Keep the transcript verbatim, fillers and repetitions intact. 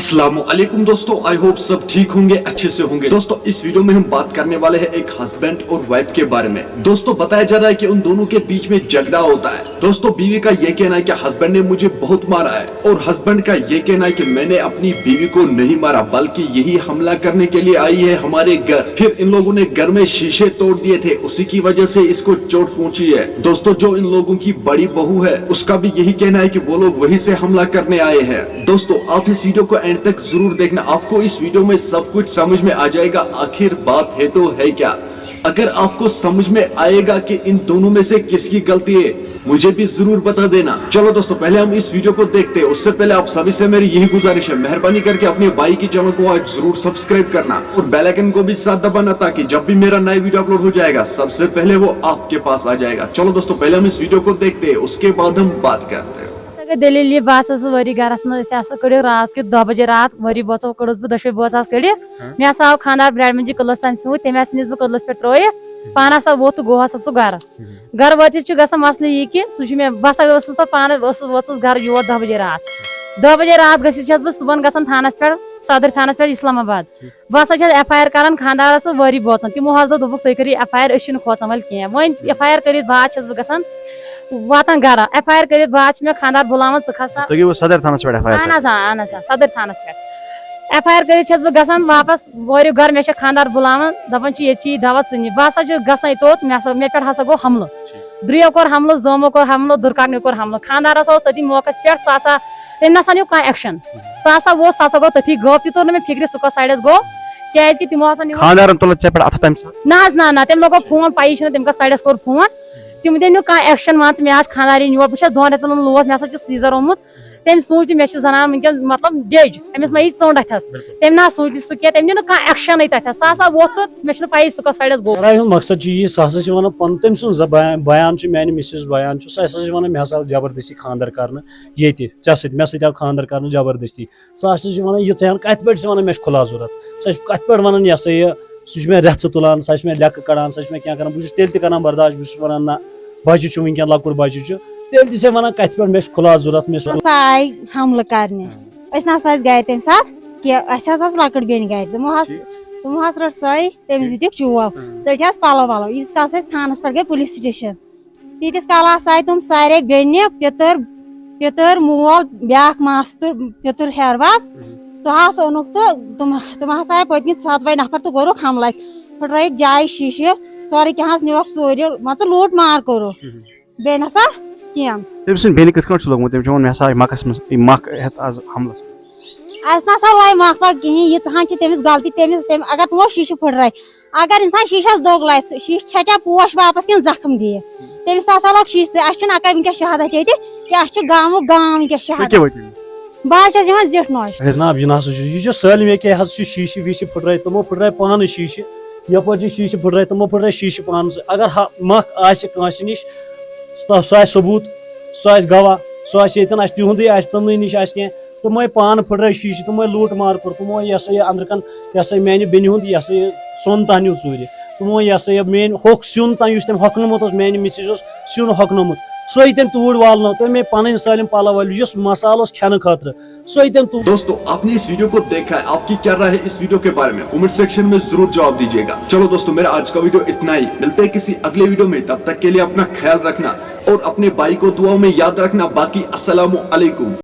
अस्सलामुअलैकुम दोस्तों, I hope सब ठीक होंगे, अच्छे से होंगे। दोस्तों, इस वीडियो में हम बात करने वाले हैं एक हस्बैंड और वाइफ के बारे में। दोस्तों, बताया जा रहा है कि उन दोनों के बीच में झगड़ा होता है। दोस्तों, बीवी का ये कहना है कि हस्बैंड ने मुझे बहुत मारा है, और हस्बैंड का ये कहना है कि मैंने अपनी बीवी को नहीं मारा, बल्कि यही हमला करने के लिए आई है हमारे घर। फिर इन लोगों ने घर में शीशे तोड़ दिए थे, उसी की वजह से इसको चोट पहुंची है। दोस्तों, जो इन लोगों की बड़ी बहू है, उसका भी यही कहना है कि वो लोग वहीं से हमला करने आए हैं। दोस्तों, आप इस वीडियो को एंड तक जरूर देखना, आपको इस वीडियो में सब कुछ समझ में आ जाएगा, आखिर बात है तो है क्या। अगर आपको समझ में आएगा कि इन दोनों में से किसकी गलती है, मुझे भी जरूर बता देना। चलो दोस्तों, पहले हम इस वीडियो को देखते हैं। उससे पहले आप सभी से मेरी यही गुजारिश है, मेहरबानी करके अपने भाई की चैनल को आज जरूर सब्सक्राइब करना और बेल आइकन को भी साथ दबाना, ताकि जब भी मेरा नया वीडियो अपलोड हो जाएगा, सबसे पहले वो आपके पास आ जाएगा। चलो दोस्तों, पहले हम इस वीडियो को देखते हैं, उसके बाद हम बात करते हैं। اگر دٔلیٖل یہِ، بہٕ ہسا ٲسٕس ؤری گرس منٛز، أسۍ ہسا کٔڑِو راتھ کیُتھ دَہ بجے راتھ، ؤری بٲژو کٔڑٕس بہٕ، دۄشوے بٲژ آسہٕ کٔڑِتھ۔ مےٚ ہسا آو خانٛدار برٛاڈِ منٛجہِ کٔدلس تام سۭتۍ، تٔمۍ ہسا نیٖنَس بہٕ کٔدلس پٮ۪ٹھ ترٲیِتھ، پانہٕ ہسا ووٚتھ تہٕ گوٚو ہسا سُہ گرٕ۔ گرٕ وٲتِتھ چھُ گژھان مسلہٕ یہِ کہِ سُہ چھُ مےٚ، بہٕ ہسا ٲسٕس پتہٕ پانہٕ، ٲسٕس وٲژٕس گرٕ یور دَہ بجے راتھ۔ دَہ بجے راتھ گٔژھِتھ چھَس بہٕ صُبحن گژھان تھانس پٮ۪ٹھ، صدٕرۍ تھانس پٮ۪ٹھ اسلام آباد۔ بہٕ ہسا چھَس ایف آی آر کران خانٛدارس تہٕ ؤری بٲژن، تِمو حظ دوٚپ، دوٚپُکھ، "تُہۍ کٔرِو ایف آی آر، أسۍ چھِنہٕ کھوژان، وَلہٕ کینٛہہ۔" وۄنۍ ایف آی آر کٔرِتھ بعد چھَس بہٕ گژھان، واتان گرٕ۔ ایف آی آر کٔرِتھ بعد چھِ مےٚ خانٛدار بُلاوان، "ژٕ کھسا۔" تُہۍ گٔیوٕ صدر تھانس پٮ۪ٹھ ایف آی آر؟ اہن حظ، آ، اہن حظ، آ، صدٕرۍ تھانس پٮ۪ٹھ۔ ایف آی آر کٔرِتھ چھَس بہٕ گژھان واپس وٲرِو گرٕ، مےٚ چھِ خانٛدار بُلاوان، دَپان چھِ، "ییٚتہِ چھِ یہِ دوا، ژٕ نہِ۔" بہٕ ہسا چھَس گژھان یوٚت، مےٚ ہسا، مےٚ پٮ۪ٹھ ہسا گوٚو حملہٕ۔ درٛیو کوٚر حملہٕ، زٲمو کوٚر حملہٕ، دُرکاکنیو کوٚر حملہٕ۔ خانٛدارس اوس تٔتی موقعس پٮ۪ٹھ، سُہ ہسا، تٔمۍ نسا نیوٗ کانٛہہ ایکشن۔ سُہ ہسا ووت، سُہ ہسا گوٚو تٔتھی غٲب، تہِ توٚر نہٕ مےٚ فِکرِ سُہ کۄس سایڈس گوٚو، کیازِ کہِ تِمو ہسا نیوٗ۔ خانٛدارن تُل ژےٚ پٮ۪ٹھ اَتھٕ تَمہِ ساتہٕ؟ نہ حظ، نہ، نہ، تٔمۍ لوگو فون، پَیی چھِنہٕ تٔمۍ کۄس سایڈس کوٚر فون۔ تِمو تٔمۍ نیوٗ کانٛہہ ایکشن، مان ژٕ، مےٚ آسہٕ خانٛدارِنۍ یور، بہٕ چھَس دۄن رٮ۪تن ہُنٛد لوس، مےٚ ہسا چھُ سیٖزر آمُت۔ تٔمۍ سوٗنٛچ تہِ مےٚ چھِ زنان وٕنکیٚن مطلب ڈیٚج، أمِس ما یی ژوٚنٛڈ اَتھس۔ تٔمۍ نہ سوٗنٛچ سُہ کینٛہہ، تٔمۍ نیوٗ نہٕ کانٛہہ ایکشنٕے تَتھس، سُہ ہسا ووٚتھ تہٕ مےٚ چھُنہٕ پَیی سُہ کۄس سایڈس گوٚو۔ لڑایہِ ہُنٛد مقصد چھُ یی، سُہ ہسا چھُ ونان پنُن، تٔمۍ سُنٛد زبان، بیان چھُ، میانہِ مِسز بیان چھُ، سُہ ہسا چھُ ونان، مےٚ ہسا آو زبردستی خانٛدر کرنہٕ ییٚتہِ، ژےٚ سۭتۍ، مےٚ سۭتۍ آو خانٛدر کرنہٕ زبردستی۔ سُہ ہسا چھُ ونان، یہِ ژٕ ہٮ۪ن کتہِ پٮ۪ٹھ چھِ ونان، مےٚ چھُ خُلاسہٕ ضوٚرتھ؟ سُہ چھُ کتہِ پٮ۪ٹھ ونان، یہِ ہسا یہِ، سُہ چھُ مےٚ رٮ۪ژھٕ تُلان، سُہ چھُ مےٚ لٮ۪کہٕ کڑان، سُہ چھُ مےٚ کینٛہہ کران، بہٕ چھُس تیٚلہِ تہِ کران برداش، بہٕ چھُس ونان، نہ، بچہِ چھُ وٕنکیٚن لۄکُٹ بچہِ چھُ، تیٚلہِ تہِ چھِ ونان، کتہِ پٮ۪ٹھ، مےٚ چھُ خُلاسہٕ ضوٚرتھ، مےٚ چھُ۔ سۄ آیہِ حملہٕ کرنہِ۔ أسۍ نہ سا ٲسۍ گرِ تمہِ ساتہٕ کینٛہہ، اسہِ حظ ٲس لۄکٕٹ بیٚنہِ گرِ، تِمو حظ، تِمو حظ رٔٹ سۄے، تٔمِس دِتِکھ چوب، ژٔٹۍ حظ پلو ولو۔ ییٖتِس کالس أسۍ تھانس پٮ۪ٹھ گٔے پُلیٖس سٹیشن، تیٖتِس کالس آیہِ تِم سارے بیٚنہِ، پیٚتٕر، پیٚتٕر، مول، بیٛاکھ ماستُر، پیٚتٕر ہیٚہر بب، سُہ حظ اوٚنُکھ تہٕ تِم، تِم ہسا آیہِ پٔتمہِ ستوے نفر تہٕ کوٚرُکھ حملہٕ اَسہِ۔ پھٕٹرٲیِکھ جایہِ شیٖشہٕ، سورُے کینٛہہ حظ نیوکھ ژوٗرِ، مان ژٕ لوٗٹ مار کوٚرُکھ۔ بیٚیہِ نسا کینٛہہ۔ تٔمۍ سٕنٛدِ بیٚنہِ کِتھ کٲٹھۍ چھُ لوٚگمُت؟ تٔمۍ چھُ ووٚنمُت، مےٚ ہسا آیہِ مَکَس منٛز یہِ مَکھ ہٮ۪تھ آز حملَس منٛز۔ اَسہِ نسا لایہِ مَکھ وَکھ کِہیٖنۍ، ییٖژہَن چھِ تٔمِس غلطی، تٔمِس، تٔمۍ، اگر تِمو شیٖشہٕ پھٕٹرٲے، اگر اِنسان شیٖشَس دوٚگ لایہِ، سُہ شیٖشہٕ ژھٮ۪ٹیا پوش واپَس کِنہٕ زخم دِیہِ؟ تٔمِس ہسا لوٚگ شیٖشہٕ سۭتۍ۔ اَسہِ چھُنہٕ اَکٲے وٕنکیٚس شہادت ییٚتہِ کہِ اَسہِ چھُ گامُک گام وٕنکیٚس تُہۍ شہادت۔ کیٛاہ وٲتِو؟ بہٕ حظ چھَس یِوان زِٹھ نوش۔ جناب، یہِ نہ سا چھُ، یہِ چھُ سٲلِم ییٚکیٛاہ حظ چھُ شیٖشہٕ ویٖشہٕ پھٕٹرٲے، تِمو پھٕٹرٲے پانہٕ شیٖشہٕ، یَپٲرۍ چھِ شیٖشہٕ پھٕٹرٲے، تِمو پھٕٹرٲے شیٖشہٕ پانہٕ سۭتۍ۔ اگر ہا مَکھ آسہِ کٲنٛسہِ نِش، سُہ سُہ آسہِ ثبوٗت، سُہ آسہِ گواہ، سُہ آسہِ ییٚتٮ۪ن، اَسہِ تِہُنٛدُے آسہِ، تِمنٕے نِش آسہِ کینٛہہ، تِمَے پانہٕ پھٕٹرٲے شیٖشہٕ، تِمَے لوٗٹ مار کوٚر، تِمو یہِ ہسا یہِ أنٛدرٕ کَن، یہِ ہسا یہِ میٛانہِ بیٚنہِ ہُنٛد، یہِ ہسا یہِ سۄن تام نیوٗ ژوٗرِ، تِمو یہِ ہسا یہِ میٛٲنۍ ہوٚکھ سیُن تام، یُس تٔمۍ ہۄکھنومُت اوس، میٛانہِ مِسِز اوس سیُن ہۄکھنومُت، سُے تٔمۍ توٗرۍ والنو، تٔمۍ مےٚ پَنٕنۍ سٲلِم پَلو وٲلۍ، یُس مصالہٕ اوس کھٮ۪نہٕ خٲطرٕ، سُے تٔمۍ توٗرۍ۔ दोस्तों, आपने इस वीडियो को देखा है, आपकी क्या राय है इस वीडियो के बारे में? कमेंट सेक्शन में जरूर जवाब दीजिएगा। चलो दोस्तों, मेरा आज का वीडियो इतना ही। मिलते हैं किसी अगले वीडियो में, तब तक के लिए अपना ख्याल रखना और अपने भाई को दुआओं में याद रखना। बाकी अस्सलाम वालेकुम।